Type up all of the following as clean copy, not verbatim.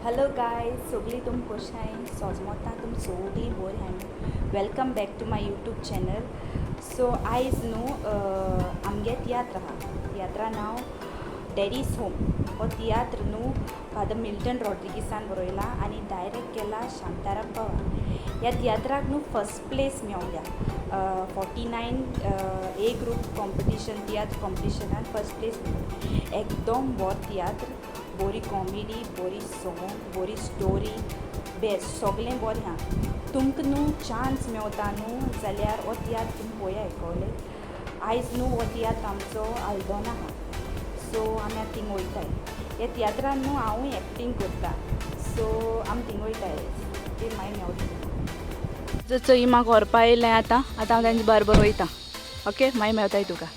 Hello guys, सगळीं तुम कशाय सोजमोता तुम सगळीं बरी आहाय. Welcome back to my YouTube channel. So आयज न्हू आमगे तियात्र आहा. तियात्रा नांव डॅडीज होम. हो तियात्र न्हू फादर मिल्टन रॉड्रिगीसान बरयला आनी डायरेक्ट केला शांताराम पवार. ह्या तियात्राक न्हू फर्स्ट प्लेस मेवल्या. 49 A group competition, तियात्र कॉम्पिटिशनान फर्स्ट प्लेस मेवली. एकदम बरो तियात्र, बरी कॉमेडी, बरी सोंग, बरी स्टोरी, बेस्ट, सगळें बरें आहा. तुमकां न्हू चान्स मेवता न्हू जाल्यार हो तियात्र तुमी पळयाय. कळ्ळें? आयज न्हू हो तियात्र आमचो आल्दोना आहा. सो आमी आतां थिंग वयताय. ह्या तियात्रान न्हू हांवूय एक्टींग करता. सो आमी थिंग वयताय, ते मागीर मेवता. चोय, म्हाका व्हरपा येयलें. आतां आतां हांव तेंचे बरोबर वयता. ओके, मागीर मेवताय तुका.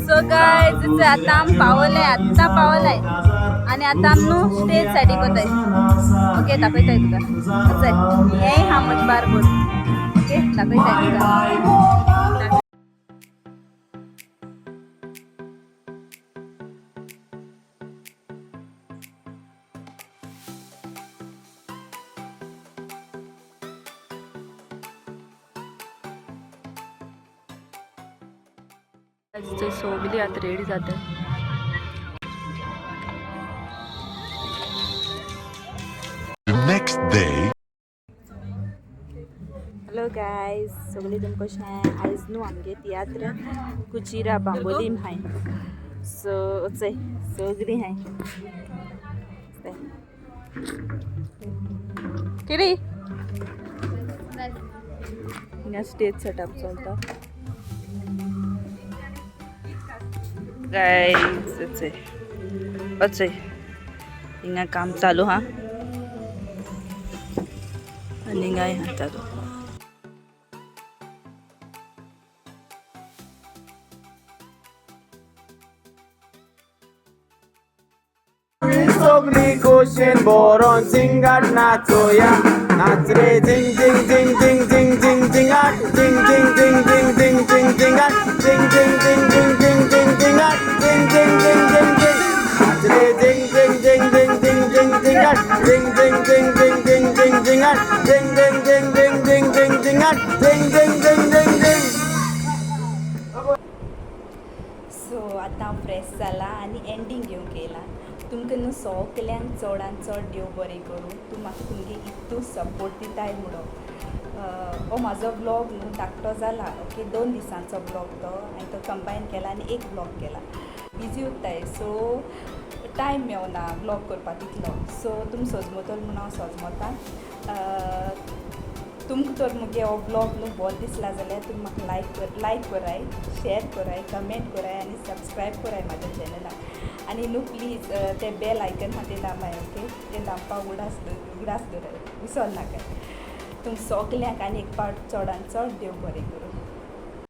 सो गायज, आतां आमी पावले, आत्तां पावले आनी आतां आमी न्हू स्टेज सायडीक वताय. ओके, दाखयताय तुका. चल, हेंय आहा म्हजे बारबोर. ओके, दाखयताय तुका. सगळी आतां रेडी जाता. The next day. Hello guys, सगळीं तुम कशें आहाय? आयज न्हू आमगे तियात्र कुचिरा बांबोलीम हाय. सो चय, सगळीं हाय. चय. कितें हिंगा स्टेज सेटअप चलता गायज. चय, अचय हिंगा काम चालू हा आनी हिंगाय हा चालू. सगळी खोशेन बोरोन जिंगाट नाचोया. नाच रे झिंग झिंग झिंग झिंग झिंग झिंग झिंगाट, झिंग झिंग झिंग झिंग झिंग झिंग झिंगाट, झिंग झिंग झिंग झिंग झिंग झिंग झिंगाट, झिंग झिंग झिंग झिंग झिंग. नाच रे झिंग झिंग झिंग झिंग झिंग झिंग झिंगाट, झिंग झिंग झिंग झिंग झिंग झिंग झिंगाट, झिंग झिंग झिंग झिंग झिंग झिंग झिंगाट, झिंग झिंग झिंग झिंग झिंग. सो आतां हांव फ्रेश जाला आनी एंडींग घेवंक येयला. तुमकां न्हू सगल्यांक चडान चड देव बरें करूं. तूं म्हाका तुमगे इतू सपोर्ट दिताय म्हणून. हो म्हाजो ब्लॉग न्हू धाकटो जाला. ओके, 2 दिसांचो ब्लॉग तो हांवें तो कंबायन केला आनी एक ब्लॉग केला. बिजी उत्ताय, सो टायम मेवना ब्लॉग करपा तितलो. सो तुमी सोजमतलो म्हूण हांव सोजमोता. तुमकां तर मुगे हो ब्लॉग न्हू बरो दिसला जाल्यार तुमी म्हाका लायक कराय, शेर कराय, कमेंट कराय आनी सबस्क्रायब कराय म्हाज्या चॅनलाक. आनी न्हू प्लीज ते बेल आयकन आहा तें दामाय. ओके, तें दामपाक उगडास उगडास दवराय, विसर नाकाय. तुमकां सगल्यांक आनी एक पावट चडान चड देव बरें करूं.